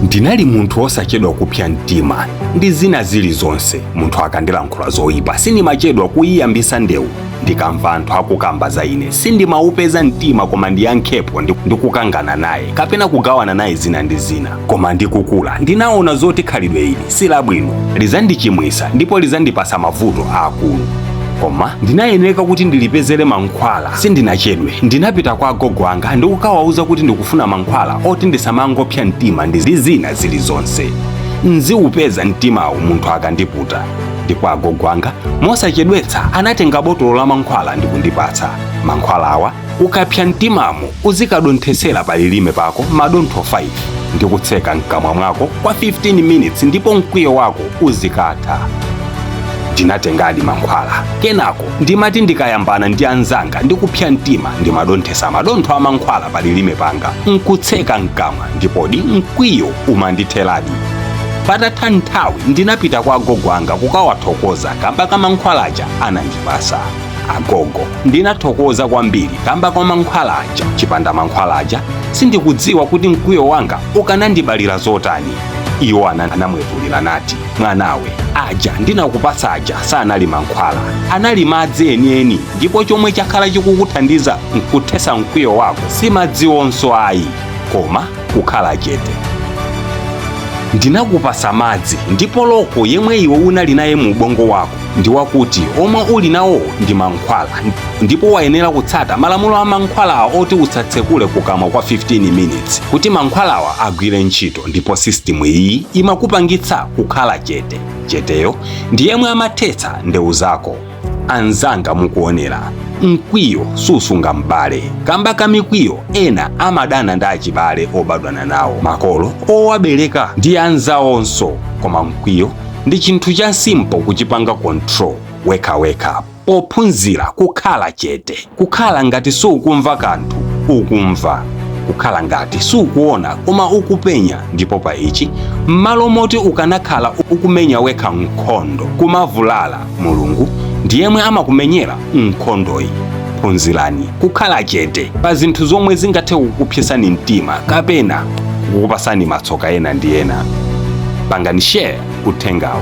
Ndinali munthu wosachedwa kupsa mtima ndi zina zilizonse. Munthu akandilankhula zoyipa, sindimachedwa kuyiyambisa ndewu. Ndikamva anthu akukamba za ine, sindimaupeza mtima koma ndiyankhepo ndikukangana naye kapena kugawana naye zina ndi zina. Koma ndikukula, ndinaona zoti khalidwe ili si labwino, lizandichimwisa ndipo lizandipasa mavuto aakulu. Koma ndinayeneka kuti ndilipezere mankhwala. Sindinachedwe, ndinapita kwa agogo anga ndikukawauza kuti ndikufuna mankhwala oti ndisamangopsa mtima ndi zina zilizonse, nziupeza mtimawu munthu akandiputa. Ndipo agogo anga mosachedwetsa anatenga botolo la mankhwala ndikundipatsa. Mankhwala awa, ukapsa mtimamo uzikadonthesera pa lilime pako madontho 5 ndikutseka mkamwa mwako kwa 15 minutes, ndipo mkwiyo wako uzikatha. Ndinatengadi mankhwala. Kenako ndimati ndikayambana ndi anzanga ndikupsa mtima, ndimadonthesa madontho a mankhwala pa lilime panga nkutseka mkamwa, ndipodi mkwiyo umanditheradi. Patatha nthawi, ndinapita kwa agogo anga kukawathokoza kamba ka mankhwala aja anandipasa. Agogo, ndinathokoza kwambiri kamba kwa mankhwala aja. Chipanda mankhwala aja, sindikudziwa kuti mkwiyo wanga ukanandibalira zotani. Iwo anamwetulira nati, "Mwanawe, aja ndinakupatsa aja sanali mankhwala, anali madzi enieni. Ndipo chomwe chakhala chikukuthandiza nkuthesa mkwiyo wako si madziwonso ayi, koma kukhala chete. Ndinakupasa madzi, ndipo loko yemwe iwe unali naye mu ubongo wako ndi wakuti omwe uli nawo ndi mankhwala, ndipo wayenera kutsata malamulo a mankhwalawa oti usatsekule kukamwa kwa 15 minutes kuti mankhwalawa agwire ntchito. Ndipo system iyi imakupangitsa kukhala chete. Cheteyo ndi yemwe amathetsa ndewu zako." Anzanga, mukuonera, mkwiyo susunga m'bale. Kamba ka mikwiyo, ena amadana ndi achibale obadwana nawo, makolo owabereka ndi anzawonso. Koma mkwiyo ndi chinthu cha simple kuchipanga control wekhawekha pophunzira kukhala chete, kukhala ngati sukumva kanthu ukumva, kukhala ngati sukuona koma ukupenya. Ndipo pa ichi, m'malo moti ukanakhala ukumenya wekha nkhondo kumavulala, Mulungu ndiyemwe amakumenyera nkhondoyi. Phunzirani kukhala chete pa zinthu zomwe zingathe kukupsesani mtima kapena kukupasani matsoka ena ndi ena. Pangani share uthengawu.